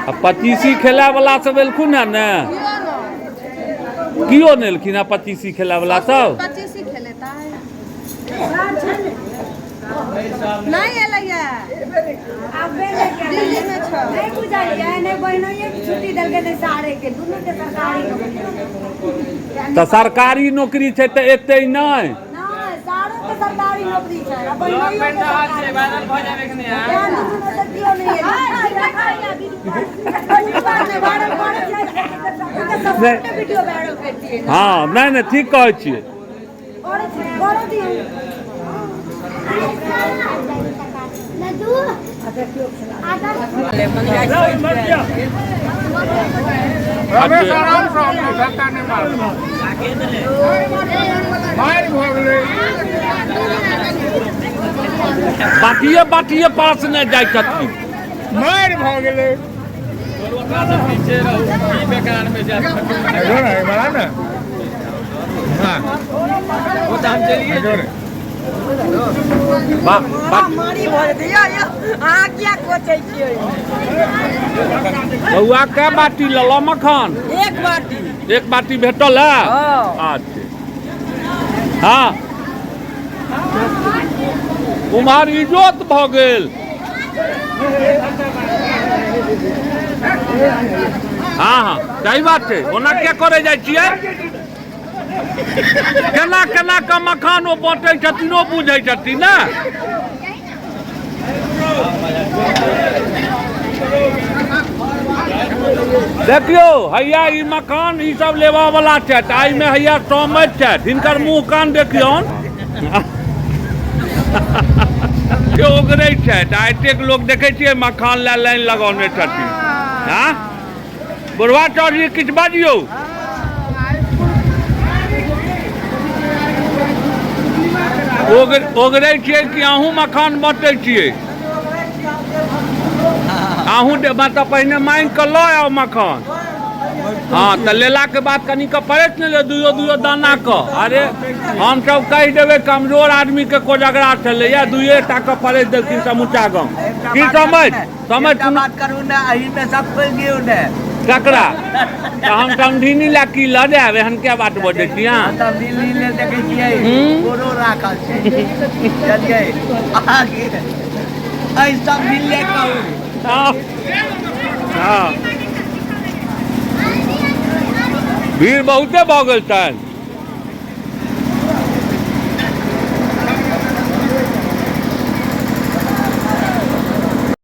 आ पचीसी खेलावला सब एलखुन हँ ने? कियो नहि एलखिन हँ पचीसी खेलावला सब? पचीसी खेलेतै नहि एलैया दिल्ली मे छौ। नहि बुझलियै, नहि बहिनोइए के छुट्टी देलकै, नहि सारे के, दुनू के सरकारी नौकरी। तऽ सरकारी नौकरी छै तऽ एतै नहि? नहि, सारो के सरकारी नौकरी छै आ बहिनोइयो के सरकारी। तें दुनू मे से केओ नहि एलै। वीडियो वायरल करतियै। हँ, नहि नहि, ठीक कहै छियै। रमेश, आरामसँ, हम धक्का नहि मारब। मारि भऽ गेलै। बाटिए बाटिए पास नहि जाइ छथिन। मारि भऽ गेलै। ने बड़ा ने। हाँ, मारी भऽ जेतै यौ। यौ, अहाँ किया कोचै छियै? बौआ, कै बाटी लेलऽ मखान? एक बाटी। एक बाटी भेटल है? हँ। अच्छा, हँ, उम्हर इजोत भऽ गेल। हँ हँ, सही बात छै। ओना के करै जाइ छियै? केना केना कऽ मखान ओ बाँटै छथिन, ओ बुझै छथिन ने। देखियौ, हैया ई मखान ई सब लेबऽ वाला छथि। एहिमे हैया समझ छथि। हिनकर मुँह कान देखियौन के ओगरै छथि। आ एतेक लोक देखै छियै मखान लए लाइन लगौने छथिन। हँ बुढ़वा चौधरी, किछु बाजियौ। ओगरै छियै कि अहूँ मखान बँटै छियै? अहूँ मतलब पहिने मांगि कऽ लऽ आउ मखान। हँ, तऽ लेलाके बाद कनि कऽ पड़ैत ने जे दुइयो दुइयो दाना कऽ। अरे, हमसभ कहि देबै, कमजोर आदमीके कोजगरा छलैया, दुइये टा कऽ पड़ैत देलखिन समूचा गाँव। की समझ समझ एकटा बात करू ने, एहिमे सब खोलि दियौ ने। ककरा? तऽ हम समधिनी लए की लऽ जायब? एहन क्या बात बजै छी अहाँ? सब दिल्ली लेल देखै छियै। बोरो राखल छै, बुझलियै? अहाँके एहि सब मिलले कहू। हँ हँ, भीड़ बहुते भऽ गेल छनि।